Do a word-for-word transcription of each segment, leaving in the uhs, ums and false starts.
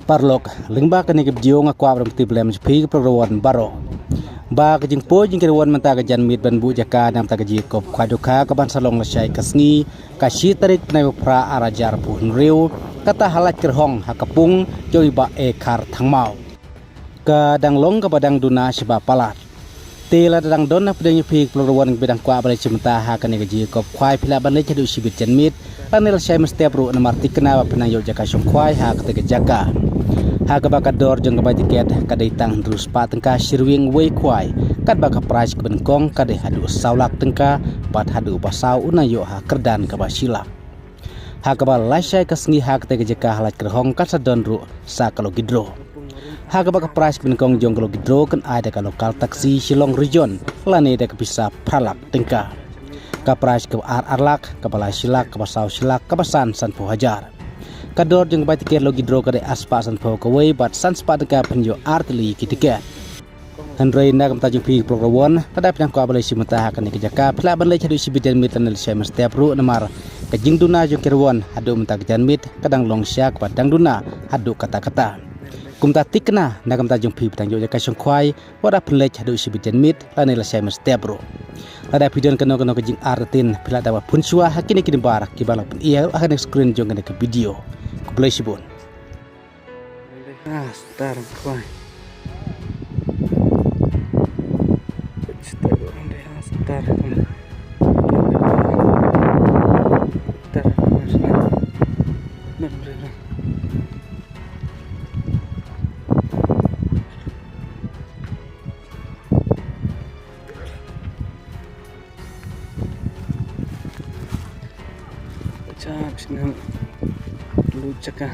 Paralok, lyngba kane ka video nga kwah ban kti blem jong phi ki paralok baroh. Ba ka jingpoi jong ki rwon mynta ka janmiet ban buh jaka na ka bynta ka jingïakop khwai dohkha kaban sa long lashai ka sngi, ka shi tarik bnai u Phra ar hajar arphew hynriew, kata ha Laitkyrhong ha ka pung jong i Bah E Khar Thangmaw. Ka dang long kaba dang duna shibun palat. Te lada dang don na pdeng ïa phi ki paralok baroh kiba dang kwah ban leit shim bynta ha kane ka jingïakop khwai, phi lah ban leit haduh shibit janmiet lane lashai mynstep ruh, namar thikna ba phin nang ïoh jaka shong khwai ha kata ka jaka. Ha kaba ka dor jong ka bai tiket ka dei tang hynriew spah tyngka shi rwiang wei khwai, katba ka prize kaba nyngkong ka dei haduh saw lak tyngka bad haduh ba saw un nang ïoh ha kyrdan kaba shi lak. Ha kaba lashai ka sngi ha kata ka jaka ha Laitkyrhong kan sa don ruh sa ka lucky draw. Ha kaba ka prize kaba nyngkong jong ka lucky draw kan ai da ka local taxi Shillong Region lane da ka pisa phra lak tyngka. Ka prize kaba ar ar lak, kaba lai shi lak, kaba saw shi lak, kaba san sanphew hajar. Ka dor jong ka bai tiket lucky draw ka dei ar spah sanphew kawei bad san spah tyngka, phin ïoh ar tylli ki tiket. Hynrei na ka bynta jong phi ki paralok, lada phi dang kwah ban leit shim bynta ha kane ka jaka, phi lah ban leit haduh shibit janmiet lane lashai mynstep ruh, namar ka jingduna jong ki rwon haduh mynta ka janmiet ka dang long sha kaba dang duna haduh katta katta. Kumta thikna na ka bynta jong phi ba dang ïoh jaka shong khwai, wat la phin leit haduh shibit janmiet lane lashai mynstep ruh. Lada phi don kano kano ka jingartatien, phi lah ban phone shuwa ha kine ki number kiba la pyni ha kane ka screen jong kane ka video. Khublei shibun. Ah, star khwai. Star, star. Star. Chap snem. Lu chaka.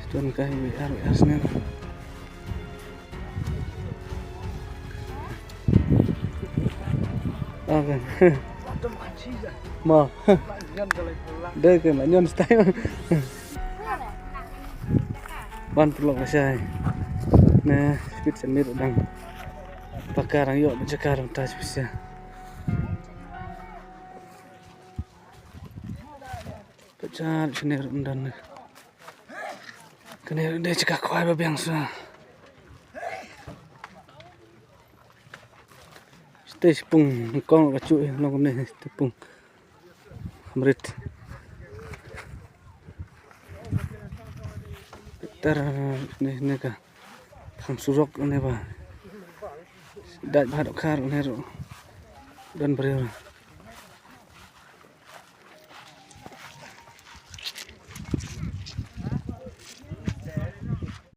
Stone ka highway ar ar snem. Agan. Ma. Dei kan la ñion style. Ban paralok lashai. Ne, shibit janmiet dang. Paka dang ïoh jaka dang ta spesial. Pachal shane ruh ym don. Kane ruh dei jaka khwai ba biang sa. Stage pung kong ka chu long kumne, stage pung. Hamrit. Tar ne ne ka. Thang surok ne ba. Dai ba dok khar ne ruh. Don briew.